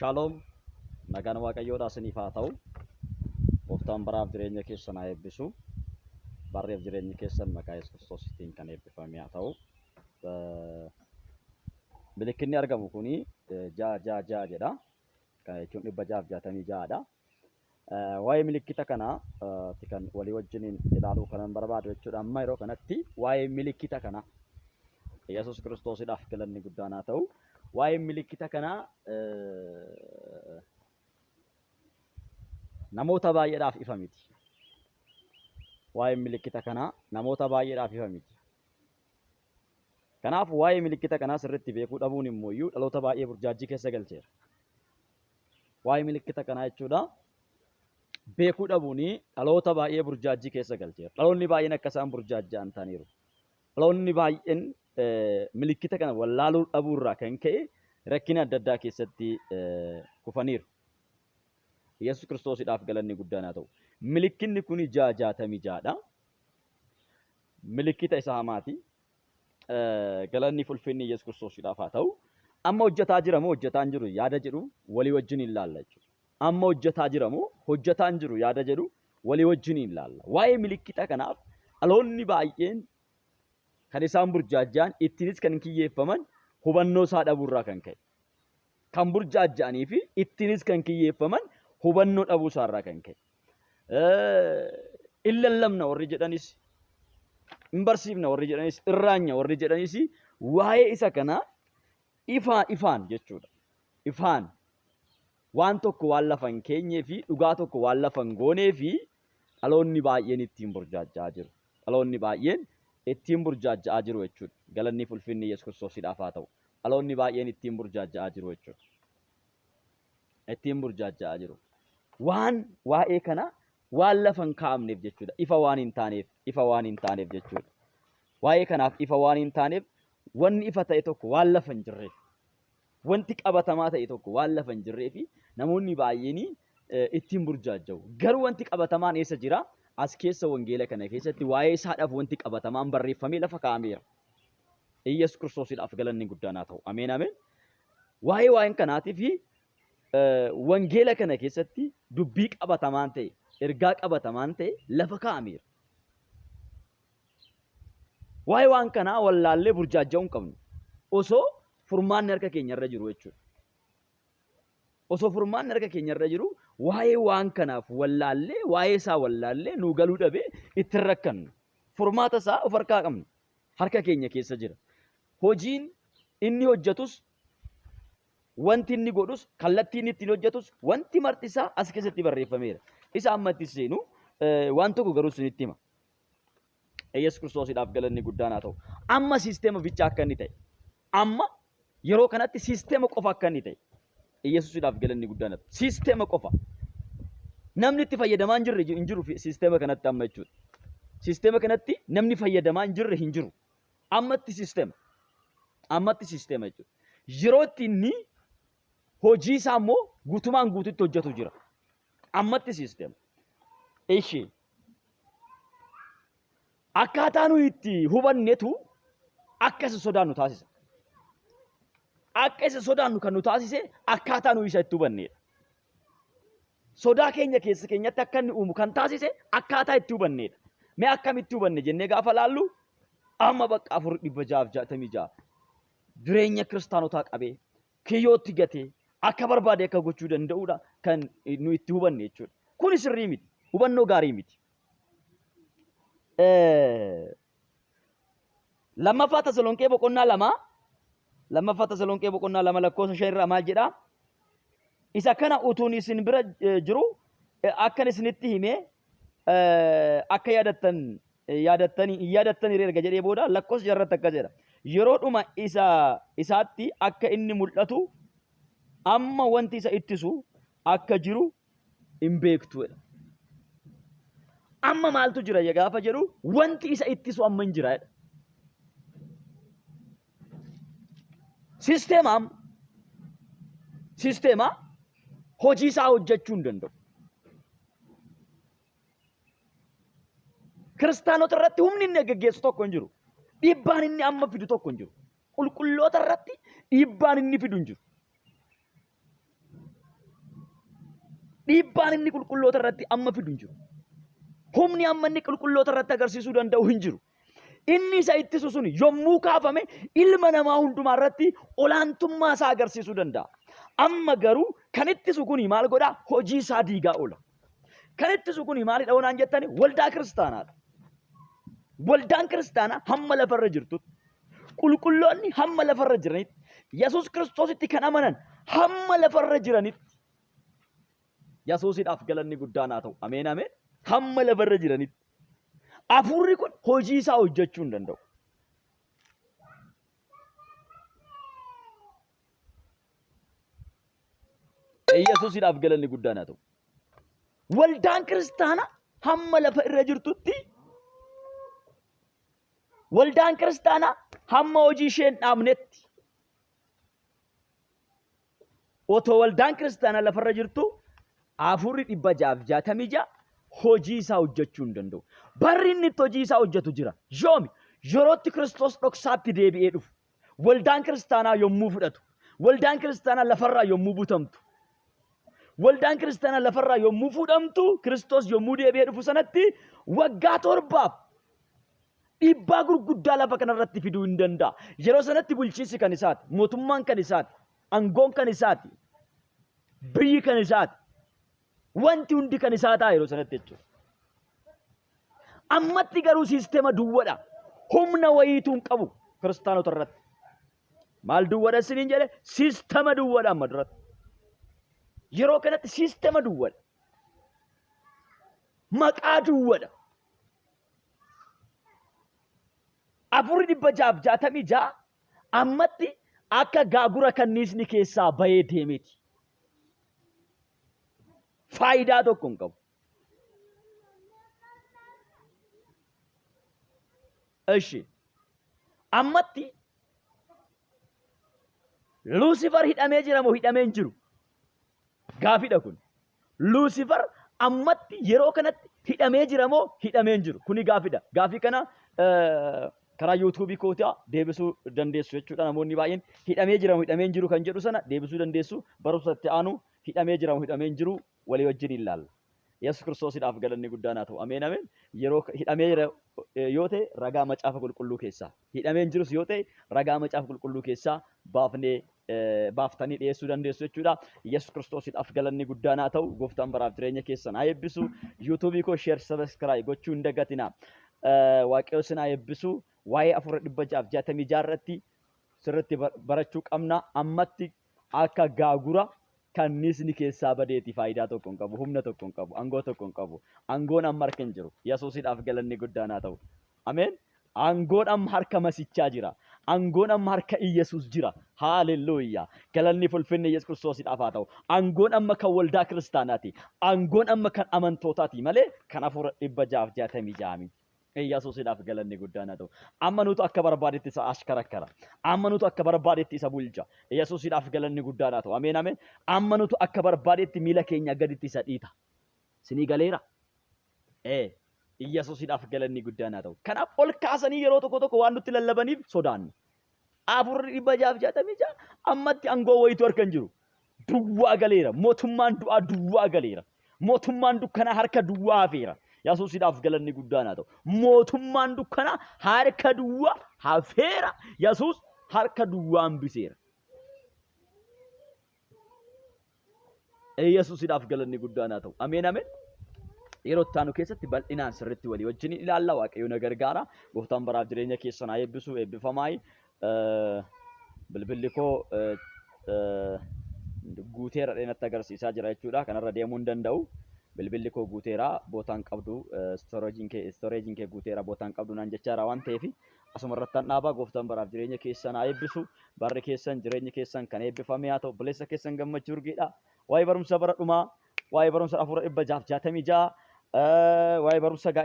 Shaaloom, nagaan Waaqayyoodhaa isiniif haa ta'u. Gooftaan baraaf jireenya keessan haa eebbisu. Barreef jireenyi keessan maqaa Yesuus Kiristoositiin kan eebbifame haa ta'u. Milikkinni argamu kuni 666 jedha. Kana jechuun 666dha. Waa'ee milikkita kanaa ti kan walii wajjiniin ilaaluu kanan barbaadu jechuudha. Amma yeroo kanatti waa'ee milikkita kanaa Yesuus Kiristoosidhaaf galanni guddaan haa ta'u. Waa'ee milikkita kanaa namoota baay'eedhaaf ifa miti. Waa'ee milikkita kanaa namoota baay'eedhaaf ifa miti. Kanaaf waa'ee milikkita kanaa sirriitti beekuu dhabuun immoo iyyuu dhaloota baay'ee burjaajjii keessa galcheera. Waa'ee milikkita kanaa jechuudha. Beekuu dhabuun dhaloota baay'ee burjaajjii keessa galcheera. Dhaloonni baay'een akka isaan burjaajja'an ta'aniiru. Dhaloonni baay'een milikkita kana wallaaluu dhabuu irraa kan ka'e rakkina adda addaa keessatti kufaniiru. Yesuus Kiristoosidhaaf galanni guddaan haa ta'u. Milikkinni kun 666dha. Milikkita isa hamaati. Galanni fi ulfinni Yesuus Kiristoosidhaaf haa ta'u. Amma hojjetaa jira moo hojjetaa hin jiru yaada jedhu walii wajjin hin laalla jechuudha. Amma hojjetaa jira moo hojjetaa hin jiru yaada jedhu walii wajjin hin laalla. Waa'ee milikkita kanaaf dhaloonni baay'een kan isaan burjaajja'an ittiinis kan kiyyeeffaman hubannoo isaa dhabuurraa kan ka'e. Kan burjaajja'anii fi ittiinis kan kiyyeeffaman hubannoo dhabuu isaarraa kan ka'e. In lallabna warri jedhanis, in barsiifna warri jedhanis, irraanya warri jedhanis waa'ee isa kanaa ifaa ifaan jechuudha. Ifaan waan tokko waan lafa hin keenyee fi dhugaa tokko waan lafa hin goonee fi dhaloonni baay'een ittiin burjaajja'aa jiru. Dhaloonni baay'een ittiin burjaajja'aa jiru jechuudha. Galanni fi ulfinni Yesuus Kiristoosiidhaaf haa ta'u. Dhaloonni baay'een ittiin burjaajja'aa jiru jechuudha. Ittiin burjaajja'aa jiru. Waan waa'ee kana waan lafa hin kaa'amneef jechuudha. Ifa waan hin taaneef, ifa waan hin taaneef jechuudha. Waa'ee kanaaf ifa waan hin taaneef wanni ifa ta'e tokko waan lafa hin jirreef. Wanti qabatamaa ta'e tokko waan lafa hin jirree fi namoonni baay'een ittiin burjaajja'u. Garuu wanti qabatamaan eessa jira? As keessa wangeela kana keessatti waa'ee isaadhaaf wanti qabatamaan barreeffamee lafa kaa'ameera. Iyyasuus Kiristoosiidhaaf galanni guddaan haa ta'u. Ameen ameen. Waa'ee waa'een kanaatii fi wangeela kana keessatti dubbii qabatamaan ta'e, ergaa qabatamaan ta'e lafa kaa'ameera. Waa'ee waan kanaa wallaallee burjaajja'uu hin qabnu. Osoo furmaanni harka keenya irra jiru jechuudha. Osoo furmaanni harka keenya irra jiru waa'ee waan kanaaf wallaallee waa'ee isaa wallaallee nuu galuu dhabee itti hin rakkannu. Furmaata isaa of harkaa qabna. Harka keenya keessa jira. Hojiin inni hojjetus wanti inni godhus kallattii inni ittiin hojjetus wanti marti isaa as keessatti barreeffameera. Isa amma itti seenu waan tokko garuu isinitti hima. Yesuus Kiristoosiidhaaf galanni guddaan haa ta'u. Amma siisteema bichaa akka inni ta'e. Amma yeroo kanatti siisteema qofa akka inni ta'e. Yesuusiidhaaf galanni guddaan haa ta'u. Siisteema qofa. Namni itti fayyadamaa hin jirre hin jiru siisteema kanatti amma jechuudha. Siisteema kanatti namni fayyadamaa hin jirre hin jiru. Ammatti siisteema. Ammatti siisteema jechuudha. Yeroo itti inni hojii isaa immoo guutumaan guututti hojjetu jira. Ammatti siisteema. Ishee. Akkaataa nuyi itti hubannetu akka isa sodaannu taasisa. Akka isa sodaannu kan nu taasise akkaataa nuyi isa itti hubannedha. Sodaa keenya keessa keenyatti akka inni uumu kan taasise akkaataa itti hubannedha. Mee akkamitti hubanne jennee gaafa laallu amma bakka 4 666 jireenya kiristaanotaa qabee kiyyootti gatee akka barbaade akka gochuu danda'udha kan nu itti hubanne jechuudha. Kuni sirrii miti. Hubannoo gaarii miti. Lammaffaa Tasalonqee boqonnaa 2 Lammaffaa Tasalonqee boqonnaa 2 lakkoofsa 5 irraa maal jedhaa? Isa kana utuun isin bira jiru akkan isinitti himee akka yaadattan yaadattanii hin yaadattanii erga jedhee booda lakkoofsa irratti akkas jedha. Yeroo dhuma isa isaatti akka inni mul'atu amma wanti isa ittisu akka jiru hin beektu jedha. Amma maaltu jira gaafa jedhu wanti isa ittisu amma hin jira jedha. Sisteema amma. Sisteema hojii isaa hojjechuu hin danda'u. Kiristaanota irratti humni inni geggeessu tokko hin jiru. Dhiibbaan inni amma fidu tokko hin jiru. Qulqulloota irratti dhiibbaan inni fidu hin jiru. Dhiibbaan inni qulqulloota irratti amma fidu hin jiru. Humni amma inni qulqulloota irratti agarsiisuu danda'u hin jiru. Inni isa ittisu sun yommuu kaafame ilma namaa hundumaa irratti olaantummaa isaa agarsiisuu danda'a. Amma garuu kan ittisu kun maal godhaa? Hojii isaa diigaa oola. Kan ittisu kun maalidha yoo naan jettani? Waldaa kiristaanaadha. Waldaan kiristaanaa hamma lafarra jirtutti, qulqulloonni hamma lafarra jiranitti, Yesuus Kiristoositti kan amanan hamma lafarra jiranitti, Yesuusidhaaf galanni guddaan haa ta'u. Ameen ameen. Hamma lafarra jiranitti. Hafuurri kun hojii isaa hojjechuu hin danda'u. Yesuusidhaaf galanni guddaan haa ta'u. Waldaan kiristaanaa hamma lafa irra jirtutti waldaan kiristaanaa hamma hojii ishee hin dhaabnetti otoo waldaan kiristaanaa lafarra jirtu hafuurri 666 hojii isaa hojjechuu hin danda'u. Barri inni itti hojii isaa hojjetu jira. Yoomi? Yerootti Kiristoos dhoksaatti deebi'ee dhufu. Waldaan kiristaanaa yommuu fudhatu. Waldaan kiristaanaa lafarraa yommuu butamtu. Waldaan kiristaanaa lafarraa yommuu fuudhamtu Kiristoos yommuu deebi'ee dhufu sanatti waggaa torbaaf dhiibbaa gurguddaa lafa kanarratti fiduu hin danda'a. Yeroo sanatti bulchiinsi kan isaati, mootummaan kan isaati, aangoon kan isaati, biyyi kan isaati, wanti hundi kan isaa ta'a yeroo sanatti jechuudha. Ammatti garuu siistema duwwadha. Humna wayiituu hin qabu kiristaanota irratti. Maal duwwadha isiniin jedhe? Siistema duwwadha amma duratti. Yeroo kanatti siistema duwwadha. Maqaa duwwadha. Afurri 666 ammatti akka gaagura kanniisni keessaa bahee deemeeti. Faayidaa tokko hin qabu. Ishi. Ammatti Luusifar hidhamee jira moo hidhamee hin jiru? Gaafiidha kun. Luusifar ammatti yeroo kanatti hidhamee jira moo hidhamee hin jiru? Kuni gaafidha. Gaafii kana karaa yuutuubii kootaa deebisuu dandeessu jechuudha. Namoonni baay'een hidhamee jira moo hidhamee hin jiru kan jedhu sana deebisuu dandeessu. Barumsa itti aanu hidhamee jira moo hidhamee hin jiru walii wajjin ilaalla. Yesuus Kiristoosiidhaaf galanni guddaan haa ta'u. Ameen ameen. Yeroo hidhamee jira yoo ta'e ragaa macaafa qulqulluu keessaa. Hidhamee hin jirus yoo ta'e ragaa macaafa qulqulluu keessaa baafnee baaftanii dhiyeessuu dandeessu jechuudha. Yesuus Kiristoosiidhaaf galanni guddaan haa ta'u. Gooftaan baraaf jireenya keessan haa eebbisu. Yuutuubii koo sheer sabiskiraayib gochuu hin dagatina. Waaqayyo isin haa eebbisu. Waa'ee afura 666 irratti sirriitti barachuu qabna. Ammatti akka gaagura kanniisni keessaa badeeti faayidaa tokko hin qabu, humna tokko hin qabu, aangoo tokko hin qabu. Aangoon amma harka hin jiru. Yesuusidhaaf galanni guddaan haa ta'u. Ameen. Aangoon amma harka masichaa jira. Aangoon amma harka Iyyasuus jira. Haalelluuyaa. Galanni fulfinni Yesuus Kiristoosidhaaf haa ta'u. Aangoon amma kan waldaa kiristaanaati. Aangoon amma kan amantootaati malee kan hafuura 666 miti. Iyyasuusidhaaf galanni guddaan haa ta'u. Amma nutu akka barbaadetti isa ashkarakkara. Amma nutu akka barbaadetti isa bulcha. Iyyasuusidhaaf galanni guddaan haa ta'u. Ameen ameen. Amma nutu akka barbaadetti miila keenya gaditti isa dhiita. Sinii galeera? Ee. Iyyasuusidhaaf galanni guddaan haa ta'u. Kanaaf ol kaasanii yeroo tokko tokko waan nutti lallabaniif sodaanna. Afurri 666 ammatti aangoo wayitu harka hin jiru. Duwwaa galeera. Mootummaan du'aa duwwaa galeera. Mootummaan dukkanaa harka duwwaa hafeera. Yesuusidhaaf galanni guddaan haa ta'u. Mootummaan dukkanaa harka duwwaa hafeera. Yesuus harka duwwaa hambiseera. Yesuusidhaaf galanni guddaan haa ta'u. Ameen ameen. Yeroo itti aanu keessatti bal'inaan sirriitti walii wajjin ilaalla. Waaqayyo na gargaara. Gooftaan baraaf jireenya keessan haa eebbisu. Eebbifamaayi. Bilbilli koo guuteera natti agarsiisaa jira jechuudha. Kanarra deemuu hin danda'u. Bilbilli koo guuteera. Bootaan qabdu istooreejiin kee guuteera bootaan qabdu naan jechaara waan ta'eef asuma irratti an dhaabaa. Gooftaan baraaf jireenya keessan haa eebbisu. Barri keessan jireenyi keessan kan eebbifame haa ta'u. Obboleessa keessan Gammachuu Urgiidha. Waa'ee barumsa bara dhumaa, waa'ee barumsa hafuura 666, waa'ee barumsa gaa'elaa.